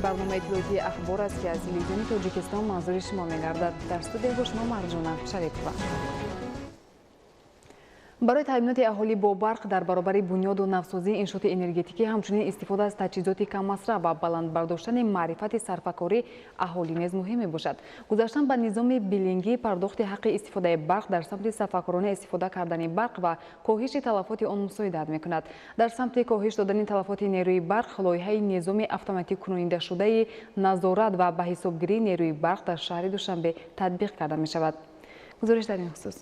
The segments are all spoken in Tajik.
Барномаи иттилоотии «Ахбор» аст, ки аз Телевизиони Тоҷикистон манзури шумо мегардад. Дар студия бо шумо Марҷона Шарипова. Барои таъминоти аҳолӣ бо барқ дар баробари бунёду навсозии иншооти энергетикӣ, ҳамчунин истифода аз таҷҳизоти каммасраф ва баланд бардоштани маърифати сарфакорӣ аҳолӣ низ муҳим мебошад. Гузаштан ба низоми билингӣ, пардохти ҳаққи истифодаи барқ дар самти сарфакорона истифода кардани барқ ва коҳиши талафоти он мусоидат мекунад. Дар самти коҳиш додани талафоти нерӯи барқ лоиҳаи низоми автоматиккунонидашудаи назорат ва ба ҳисобгирии нерӯи барқ дар шаҳри Душанбе татбиқ карда мешавад. Гузориш дар ин хусус.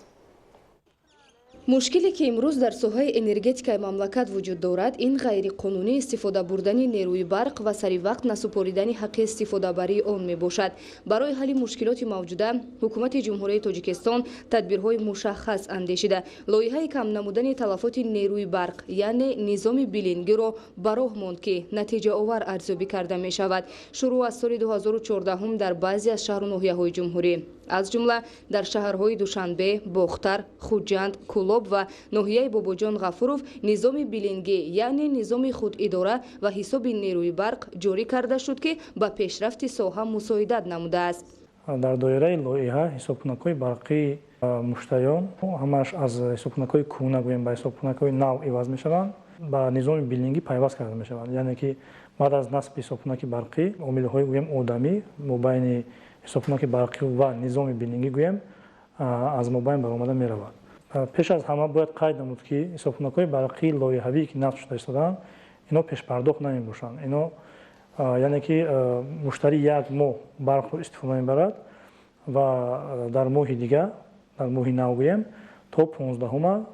Мушкиле, ки имрӯз дар соҳаи энергетикаи мамлакат вуҷуд дорад, ин ғайриқонунӣ истифода бурдани нерӯи барқ ва саривақт насупоридани ҳаққи истифодабарии он мебошад. Барои ҳалли мушкилоти мавҷуда Ҳукумати Ҷумҳурии Тоҷикистон тадбирҳои мушаххас андешида, лоиҳаи кам намудани талафоти нерӯи барқ, яъне низоми билингиро ба роҳ монд, ки натиҷаовар арзёбӣ карда мешавад. Шурӯъ аз соли 2014 дар баъзе аз шаҳру ноҳияҳои ҷумҳурӣ, аз ҷумла дар шаҳрҳои Душанбе, Бохтар, Хуҷанд, Кӯлоб ва ноҳияи Бобоҷон Ғафуров низоми билингӣ, яъне низоми худидора ва ҳисоби нерӯи барқ ҷорӣ карда шуд, ки ба пешрафти соҳа мусоидат намудааст. Дар доираи лоиҳа ҳисобкунакҳои барқии муштариён ҳамааш аз ҳисобкунакҳои кӯҳна, гӯем, ба ҳисобкунакҳои нав иваз мешаванд, ба низоми билингӣ пайваст карда мешаванд. Яъне ки баъд аз насби ҳисобкунаки барқӣ омилҳои, гӯем, одамӣ мобайни ҳисобкунаки барқӣ ва низоми билингӣ, гӯем, аз мобайн баромада меравад. Пеш аз ҳама бояд қайд намуд, ки ҳисобкунакҳои барқии лоиҳавӣ, ки насб шуда истодаанд, ино пешпардохт намебошанд. Ино, яъне ки муштарӣ як моҳ барқро истифода мебарад ва дар моҳи дигар, дар моҳи нав, гӯем, то 15-ума,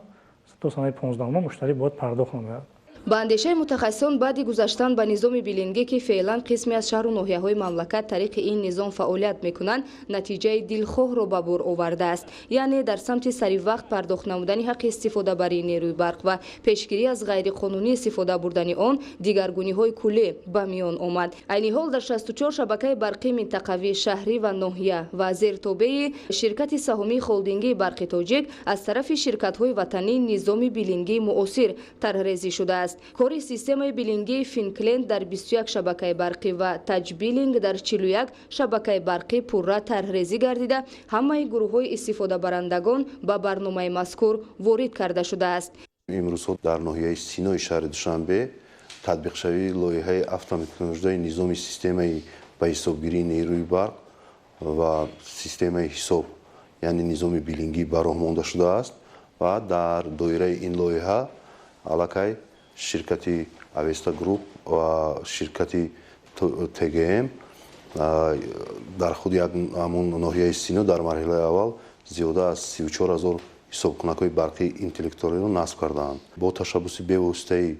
то санаи 15-ума муштарӣ бояд пардохт намояд. Ба андешаи мутахассисон, баъди гузаштан ба низоми билингӣ, ки феълан қисме аз шаҳру ноҳияҳои мамлакат тариқи ин низом фаъолият мекунанд, натиҷаи дилхоҳро ба бор овардааст. Яъне дар самти саривақт пардохт намудани ҳаққи истифодабарии нерӯи барқ ва пешгирӣ аз ғайриқонунӣ истифода бурдани он дигаргуниҳои куллӣ ба миён омад. Айни ҳол дар 64 шабакаи барқии минтақавӣ, шаҳрӣ ва ноҳия ва зертобеи ширкати саҳомии холдингии «Барқи Тоҷик» аз тарафи ширкатҳои ватанӣ низоми билингии муосир тарҳрезӣ шудааст. Кори системаи билингии «Финклент» дар 21 шабакаи барқӣ ва «Таҷбилинг» дар 41 шабакаи барқӣ пурра тарҳрезӣ гардида, ҳамаи гурӯҳҳои истифодабарандагон ба барномаи мазкур ворид карда шудааст. Имрӯзҳо дар ноҳияи Синои шаҳри Душанбе татбиқшавии лоиҳаи автоматикунонидашудаи низоми системаи ба ҳисобгирии нерӯи барқ ва системаи ҳисоб, яъне низоми билингӣ, ба роҳ монда шудааст ва дар доираи ин лоиҳа аллакай ширкати «Авеста Груп» ва ширкати ТГМ дар худи ҳамун ноҳияи Сино дар марҳилаи аввал зиёда аз 34 000 ҳисобкунакҳои барқии интеллектуалиро насб кардаанд. Бо ташаббуси бевоситаи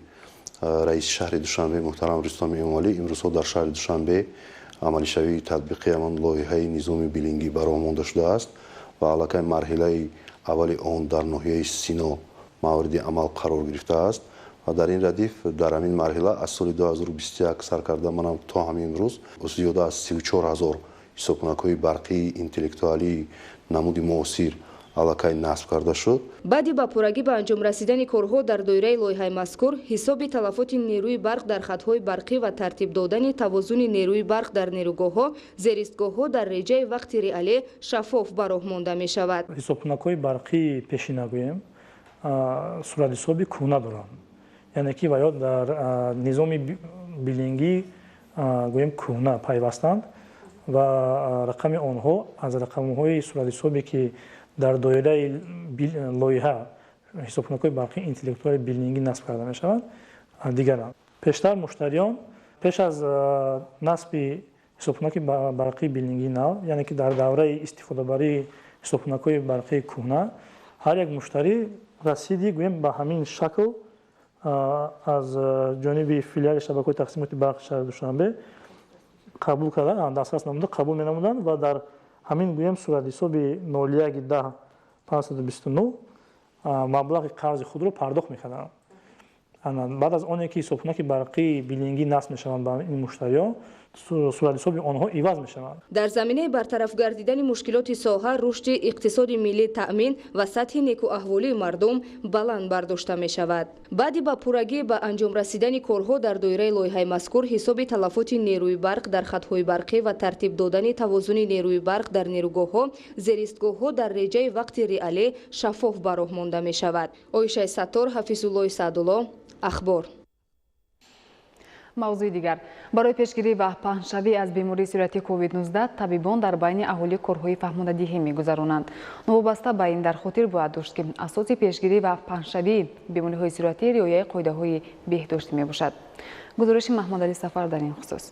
раиси шаҳри Душанбе муҳтарам Рустам Эмомалӣ имрӯзҳо дар шаҳри Душанбе амалишавии татбиқи ҳамон лоиҳаи низоми билингӣ ба роҳ монда шудааст ва аллакай марҳилаи аввали он дар ноҳияи Сино мавриди амал қарор гирифтааст. Ва дар ин радиф, дар ҳамин марҳила аз соли 2021 сар карда манам то ҳамин рӯз зиёда аз 34 000 ҳисобкунакҳои барқии интеллектуалии намуди муосир аллакай насб карда шуд. Баъди ба пуррагӣ ба анҷом расидани корҳо дар доираи лоиҳаи мазкур, ҳисоби талафоти нерӯи барқ дар хатҳои барқӣ ва тартиб додани тавозуни нерӯи барқ дар нерӯгоҳҳо, зеристгоҳҳо дар реҷаи вақти реалӣ шаффоф ба роҳ монда мешавад. Ҳисобкунакҳои барқии пешина, гӯем, суратҳисоби кӯҳна доранд, яъне ки ва ё дар низоми билингӣ, гӯем, кӯҳна пайвастанд ва рақами онҳо аз рақамҳои суратҳисобе, ки дар доираи лоиҳа ҳисобкунакҳои барқии интеллектуали билингӣ насб карда мешаванд, дигаранд. Пештар муштариён пеш аз насби ҳисобкунаки барқии билингии нав, яъне ки дар давраи истифодабарии ҳисобкунакҳои барқии кӯҳна, ҳар як муштарӣ расиди, гӯем, ба ҳамин шакл аз ҷониби филиали шабакаҳои тақсимоти барқи шаҳри Душанбе қабул карда, дастрас намуда, қабул менамуданд ва дар ҳамин, гӯем, суратҳисоби 01 10 529 маблағи қарзи худро пардохт мекарданд. Баъд аз оне ки ҳисобкунаки барқии билингӣ насб мешаванд ба ин муштариён, Суратҳисоби онҳо иваз мешаванд. Дар заминаи бартараф гардидани мушкилоти соҳа, рушди иқтисоди миллӣ таъмин ва сатҳи некуаҳволии мардум баланд бардошта мешавад. Баъди ба пуррагӣ ба анҷом расидани корҳо дар доираи лоиҳаи мазкур, ҳисоби талафоти нерӯи барқ дар хатҳои барқӣ ва тартиб додани тавозуни нерӯи барқ дар нерӯгоҳҳо, зеристгоҳҳо дар реҷаи вақти реалӣ шаффоф ба роҳ монда мешавад. Оишаи Саттор, Ҳафизуллои Саъдулло, Ахбор. Мавзӯи дигар. Барои пешгирӣ ва паҳншавӣ аз бемории сирояти COVID-19 табибон дар байни аҳолӣ корҳои фаҳмондадиҳӣ мегузаронанд. Новобаста ба ин, дар хотир бояд дошт, ки асоси пешгирӣ ва паҳншавии бемориҳои сироятӣ риояи қоидаҳои беҳдоштӣ мебошад. Гузориши Маҳмадалӣ Сафар дар ин хусус.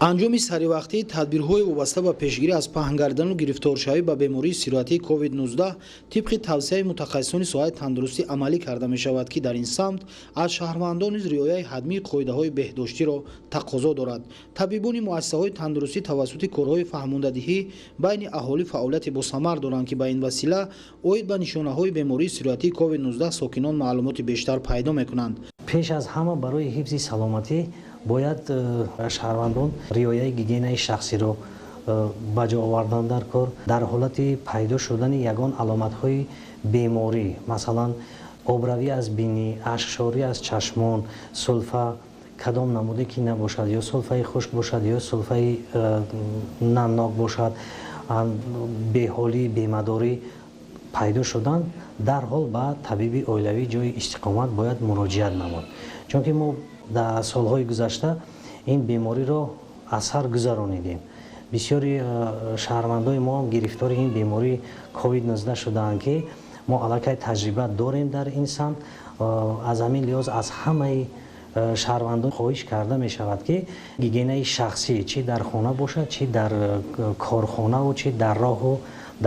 Анҷоми саривақтии тадбирҳои вобаста ба пешгирӣ аз паҳн гардану гирифторшавӣ ба бемории сироятии COVID-19 тибқи тавсияи мутахассисони соҳаи тандурустӣ амалӣ карда мешавад, ки дар ин самт аз шаҳрвандон низ риояи ҳатмии қоидаҳои беҳдоштиро тақозо дорад. Табибони муассисаҳои тандурустӣ тавассути корҳои фаҳмондадиҳӣ байни аҳолӣ фаъолияти босамар доранд, ки ба ин васила оид ба нишонаҳои бемории сироятии COVID-19 сокинон маълумоти бештар пайдо мекунанд. Пеш аз ҳама, барои ҳифзи саломатӣ бояд шаҳрвандон риояи гигиенаи шахсиро ба ҷо овардан дар кор. Дар ҳолати пайдо шудани ягон аломатҳои беморӣ, масалан, обравӣ аз бинӣ, ашкшорӣ аз чашмон, сулфа кадом намуде ки набошад, ё сулфаи хушк бошад, ё сулфаи намнок бошад, беҳолӣ, бемадорӣ пайдо шудан, дарҳол ба табиби оилавӣ ҷои истиқомат бояд муроҷиат намуд, чунки мо дар солҳои гузашта ин бемориро аз сар гузаронидем. Бисёри шаҳрвандои мо гирифтори ин бемории COVID-19 шудаанд, ки мо аллакай таҷриба дорем дар ин самт. Аз ҳамин лиҳоз аз ҳамаи шаҳрвандон хоҳиш карда мешавад, ки гигиенаи шахсӣ, чӣ дар хона бошад, чӣ дар корхонаву чӣ дар роҳу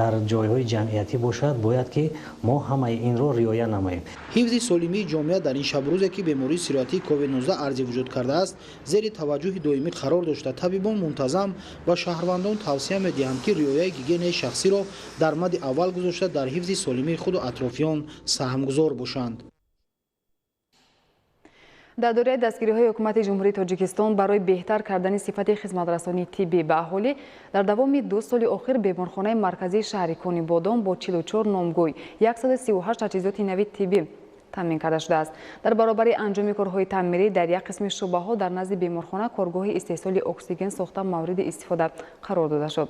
дар ҷойҳои ҷамъиятӣ бошад, бояд ки мо ҳамаи инро риоя намоем. Ҳифзи солимии ҷомеа дар ин шабрӯзе, ки бемории сироятии COVID-19 арзи вуҷуд кардааст, зери таваҷҷӯҳи доимӣ қарор дошта, табибон мунтазам ба шаҳрвандон тавсия медиҳанд, ки риояи гигиенаи шахсиро дар мадди аввал гузошта, дар ҳифзи солимии худу атрофиён саҳмгузор бошанд. Дар доираи дастгириҳои ҳукумати Ҷумҳурии Тоҷикистон барои беҳтар кардани сифати хизматрасонии тиббӣ ба аҳолӣ, дар давоми 2 соли охир беморхонаи марказии шаҳри Конибодом бо 44 номгӯй, 138 таҷҳизоти нави тиббӣ таъмин карда шудааст. Дар баробари анҷоми корҳои таъмирӣ дар як қисми шӯъбаҳо дар назди беморхона коргоҳи истеҳсоли оксиген сохта, мавриди истифода қарор дода шуд.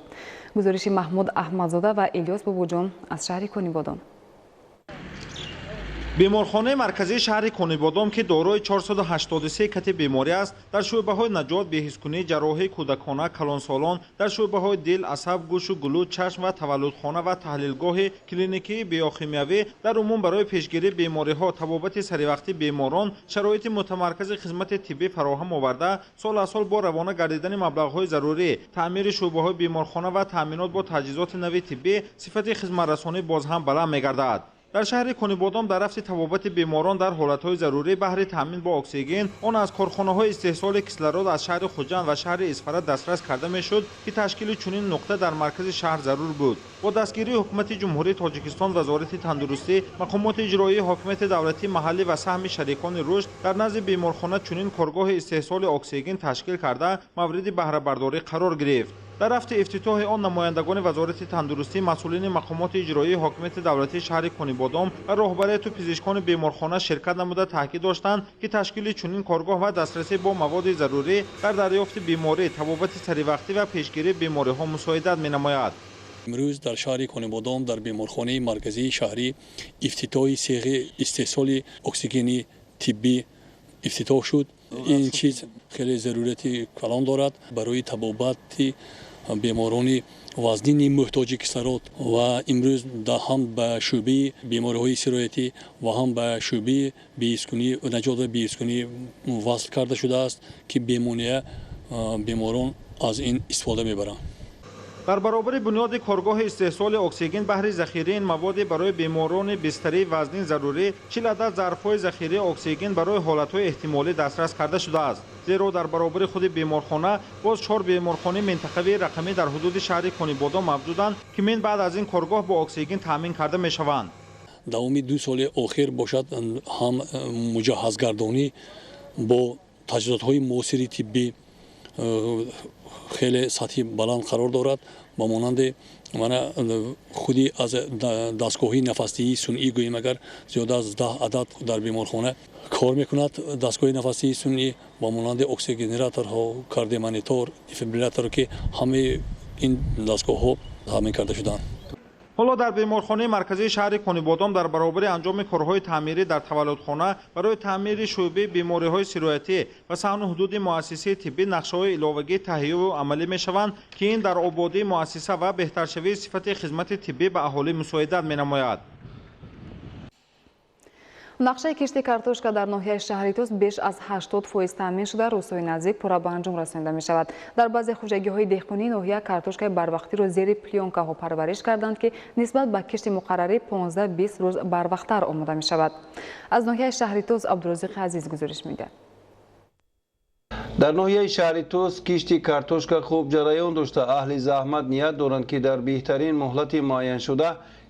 Гузориши Маҳмуд Аҳмадзода ва Илёс Бобоҷон аз шаҳри Конибодом. Беморхонаи марказии шаҳри Конибодом, ки дорои 483 кати беморӣ аст, дар шӯъбаҳои наҷот, беҳискунӣ, ҷарроҳии кӯдакона, калонсолон, дар шӯъбаҳои дил, асаб, гӯшу гулӯ, чашм ва таваллудхона ва таҳлилгоҳи клиникии биохимиявӣ, дар умум барои пешгирии бемориҳо, табобати саривақтии беморон шароити мутамаркази хизмати тиббӣ фароҳам оварда, сол аз сол бо равона гардидани маблағҳои зарурӣ, таъмири шӯъбаҳои беморхона ва таъминот бо таҷҳизоти нави тиббӣ сифати хизматрасонӣ боз ҳам баланд мегардад. Дар шаҳри Конибодом дар рафти табобати беморон дар ҳолатҳои зарурӣ баҳри таъмин бо оксиген, он аз корхонаҳои истеҳсоли кислород аз шаҳри Хуҷанд ва шаҳри Исфара дастрас карда мешуд, ки ташкили чунин нуқта дар маркази шаҳр зарур буд. Бо дастгирии ҳукумати Ҷумҳурии Тоҷикистон, Вазорати тандурустӣ, мақомоти иҷроии ҳокимияти давлатии маҳаллӣ ва саҳми шарикони рушд дар назди беморхона чунин коргоҳи истеҳсоли оксиген ташкил карда, мавриди баҳрабардорӣ қарор гирифт. Дар рафти ифтитоҳи он намояндагони Вазорати тандурустӣ, масъулини мақомоти иҷроии ҳокимияти давлатии шаҳри Конибодом ва роҳбарияту пизишкони беморхона ширкат намуда, таъкид доштанд, ки ташкили чунин коргоҳ ва дастрасӣ бо маводи зарурӣ дар дарёфти беморӣ, табобати саривақтӣ ва пешгирии бемориҳо мусоидат менамояд. Имрӯз дар шаҳри Конибодом, дар беморхонаи марказии шаҳрӣ, ифтитоҳи сехи истеҳсоли оксигени тиббӣ ифтитоҳ шуд. Ин чиз хеле зарурияти калон дорад барои табобати беморони вазнини муҳтоҷи кислород ва имрӯз ҳам ба шӯъбаи бемориҳои сироятӣ ва ҳам ба шӯъбаи беҳискунӣ, наҷот ва беҳискунӣ васл карда шудааст, ки бемонеа беморон аз ин истифода мебаранд. Дар баробари бунёди коргоҳи истеҳсоли оксиген баҳри захираи ин маводе барои беморони бистарии вазнин зарурӣ, 40 адад зарфҳои захираи оксиген барои ҳолатҳои эҳтимолӣ дастрас карда шудааст, зеро дар баробари худи беморхона боз чор беморхонаи минтақавии рақамӣ дар ҳудуди шаҳри Конибодом мавҷуданд, ки мин баъд аз ин коргоҳ бо оксиген таъмин карда мешаванд. Давоми 2 соли охир бошад, ҳам муҷаҳҳазгардонӣ бо таҷҳизотҳои муосири тиббӣ. Хеле сатҳи баланд қарор дорад. Ба монанди мана худи аз дастгоҳи нафасдиҳии сунъӣ гӯем, агар зиёда аз 10 адад дар беморхона кор мекунад дастгоҳи нафасдиҳии сунъӣ, ба монанди оксигенераторҳо, кардиомонитор, дефибриллятор, ки ҳамаи ин дастгоҳҳо таъмин карда шудаанд. Ҳоло дар беморхонаи марказии шаҳри Конибодом дар баробари анҷоми корҳои таъмирӣ дар таваллудхона барои таъмири шӯъбаи бемориҳои сироятӣ ва саҳну ҳудуди муассисаи тиббӣ нақшаҳои иловагӣ таҳияву амалӣ мешаванд, ки ин дар ободии муассиса ва беҳтаршавии сифати хизмати тиббӣ ба аҳолӣ мусоидат менамояд. Нақшаи кишти картошка дар ноҳияи шаҳри Тус беш аз 80% таъмин шуда, рӯзҳои наздик пурра ба анҷом расонида мешавад. Дар баъзе хоҷагиҳои деҳқонии ноҳия картошкаи барвақтиро зери плёнкаҳо парвариш карданд, ки нисбат ба кишти муқаррарӣ 15-20 рӯз барвақттар омода мешавад. Аз ноҳияи шаҳри Тус Абдурозиқи Азиз гузориш медиҳад. Дар ноҳияи шаҳри Тус кишти картошка хуб ҷараён дошта, аҳли заҳмат ният доранд, ки дар беҳтарин муҳлати муайяншуда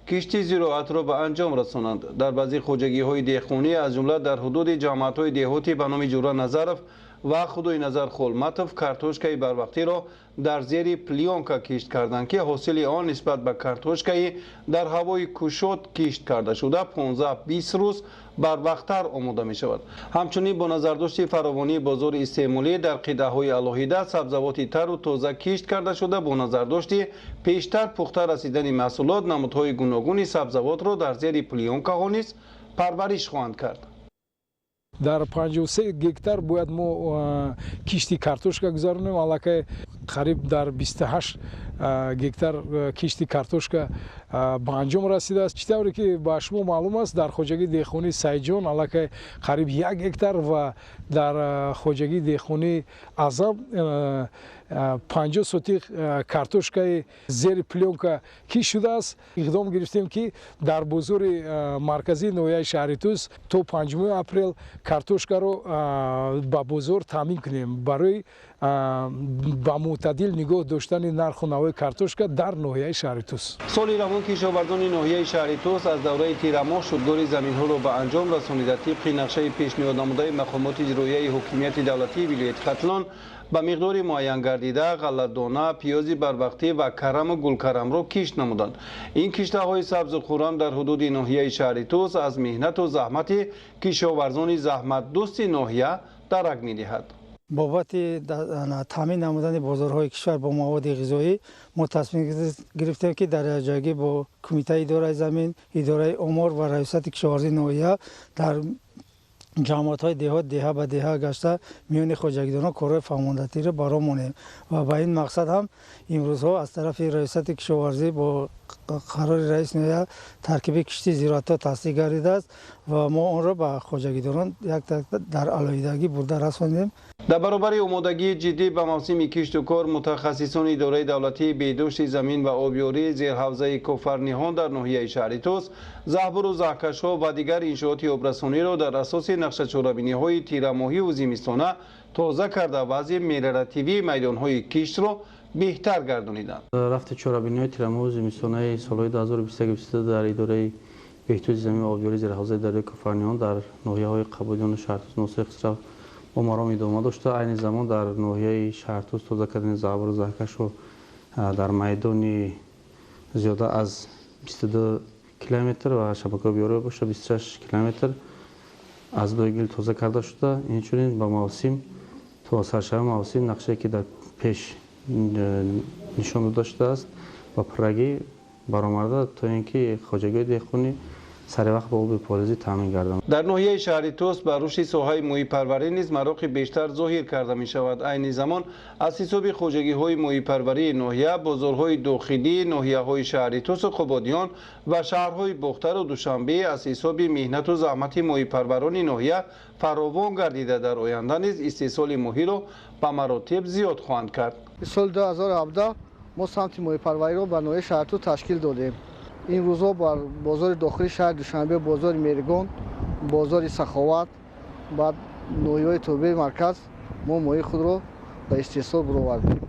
кишти зироатро ба анҷом расонанд. Дар баъзе хоҷагиҳои деҳқонӣ, аз ҷумла дар ҳудуди ҷамоатҳои деҳотӣ ба номи Ҷура Назаров ва Худойназар Холматов картошкаи барвақтиро дар зери плёнка кишт карданд, ки ҳосили он нисбат ба картошкаи дар ҳавои кушод кишт карда шуда 15-20 рӯз барвақттар омода мешавад. Ҳамчунин бо назардошти фаровонии бозори истеъмолӣ дар қитъаҳои алоҳида сабзавоти тару тоза кишт карда шуда, бо назардошти пештар пухта расидани маҳсулот намудҳои гуногуни сабзавотро дар зери плёнкаҳо низ парвариш хоҳанд кард. Дар 53 гектар бояд мо кишти картошка гузаронем. Аллакай қариб дар 28 гектар кишти картошка ба анҷом расидааст. Чӣ тавре ки ба шумо маълум аст, дар хоҷагии деҳқонии Сайҷон аллакай қариб 1 гектар ва дар хоҷагии деҳқонии Азам 50 сотих картошкаи зери плёнка кишт шудааст. Иқдом гирифтем, ки дар бозори марказии ноҳияи шаҳри Тус то 5 апрел картошкаро ба бозор таъмин кунем барои ба мӯътадил нигоҳ доштани нарху навои картошка дар ноҳияи шаҳри Тус. Соли равон кишоварзони ноҳияи шаҳри Тус аз давраи тирамоҳ шудгори заминҳоро ба анҷом расонида, тибқи нақшаи пешниҳоднамудаи мақомоти иҷроияи ҳокимияти давлатии вилояти Хатлон ба миқдори муайян гардида ғалладона, пиёзи барвақтӣ ва караму гулкарамро кишт намуданд. Ин киштаҳои сабзу хуррам дар ҳудуди ноҳияи шаҳри Тус аз меҳнату заҳмати кишоварзони заҳматдӯсти ноҳия дарак медиҳад. Бобати таъмин намудани бозорҳои кишвар бо маводи ғизоӣ мо тасмим гирифтем, ки дар якҷоягӣ бо кумитаи идораи замин, идораи омор ва раёсати кишоварзии ноҳия дар ҷамоатҳои деҳот деҳа ба деҳа гашта, миёни хоҷагидорон корҳои фаҳмондатиро ба роҳ монем ва ба ин мақсад ҳам имрӯзҳо аз тарафи раёсати кишоварзӣ бо қарори раиси ноҳия таркиби кишти зироатҳо тасдиқ гардидааст ва мо онро ба хоҷагидорон як дар алоҳидагӣ бурда расонидем. Дар баробари омодагии ҷиддӣ ба мавсими кишту кор, мутахассисони идораи давлатии беҳдошти замин ва обёрӣ зерҳавзаи Кофарниҳон дар ноҳияи шаҳри Тус заҳбуру заҳкашҳо ва дигар иншооти обрасониро дар асоси нақшачорабиниҳои тирамоҳиву зимистона тоза карда, вазъи мелиоративии майдонҳои киштро беҳтар гардониданд. Рафти чорабиниҳои тирамоҳу зимистонаи солҳои 2021-2022 дар идораи беҳдошти замин ва обёрии зерҳавзаи дарёи Кофарниҳон дар ноҳияҳои Қабудиёну Шаҳртуз, Носири Хусрав бо маром идома дошта. Айни замон дар ноҳияи Шаҳртуз тоза кардани заҳбуру заҳкашро дар майдони зиёда аз 22 километр ва шабакаи обёрӣ боша 26 километр аз дойгил гил тоза карда шуда. Инчунин ба мавсим то саршави мавсим нақшае ки дар пеш нишон дода шудааст, ба пуррагӣ баромада, то ин ки хоҷагиҳои деҳқонӣ саривақт ба оби полизӣ таъмин гарданд. Дар ноҳияи шаҳри Тус ба рушди соҳаи моҳипарварӣ низ мароқи бештар зоҳир карда мешавад. Айни замон аз ҳисоби хоҷагиҳои моҳипарварии ноҳия бозорҳои дохилии ноҳияҳои шаҳри Тусу Қубодиён ва шаҳрҳои Бохтару Душанбе аз ҳисоби меҳнату заҳмати моҳипарварони ноҳия фаровон гардида, дар оянда низ истеҳсоли моҳиро ба маротиб зиёд хоҳанд кард. Соли 2017 мо самти моҳипарвариро ба ноҳияи шаҳри Тус ташкил додем. Ин рӯзҳо бар бозори дохили шаҳри Душанбе, бозори Меҳргон, бозори Саховат, баъд ноҳияҳои тобеи марказ мо моҳии худро ба истеҳсол баровардем.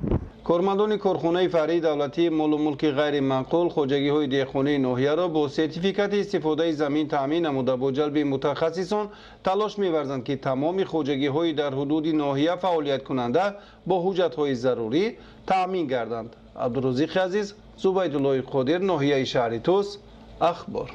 Кормандони корхонаи фаръии давлатии молу мулки ғайриманқул хоҷагиҳои деҳқонии ноҳияро бо сертификати истифодаи замин таъмин намуда, бо ҷалби мутахассисон талош меварзанд, ки тамоми хоҷагиҳои дар ҳудуди ноҳия фаъолияткунанда бо ҳуҷҷатҳои зарурӣ таъмин гарданд. Абдурозиқи Азиз, Зубайдуллои Қодир, ноҳияи шаҳри Тус, Ахбор.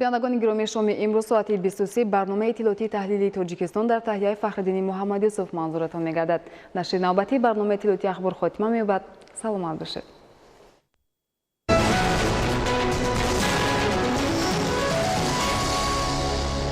Бинандагони гиромӣ, шоми имрӯз соати 23 барномаи иттилоотии таҳлилии Тоҷикистон дар таҳияи Фахриддини Муҳаммадюсуф манзуратон мегардад. Нашри навбатии барномаи иттилоотии Ахбор хотима меёбад. Саломат бошед.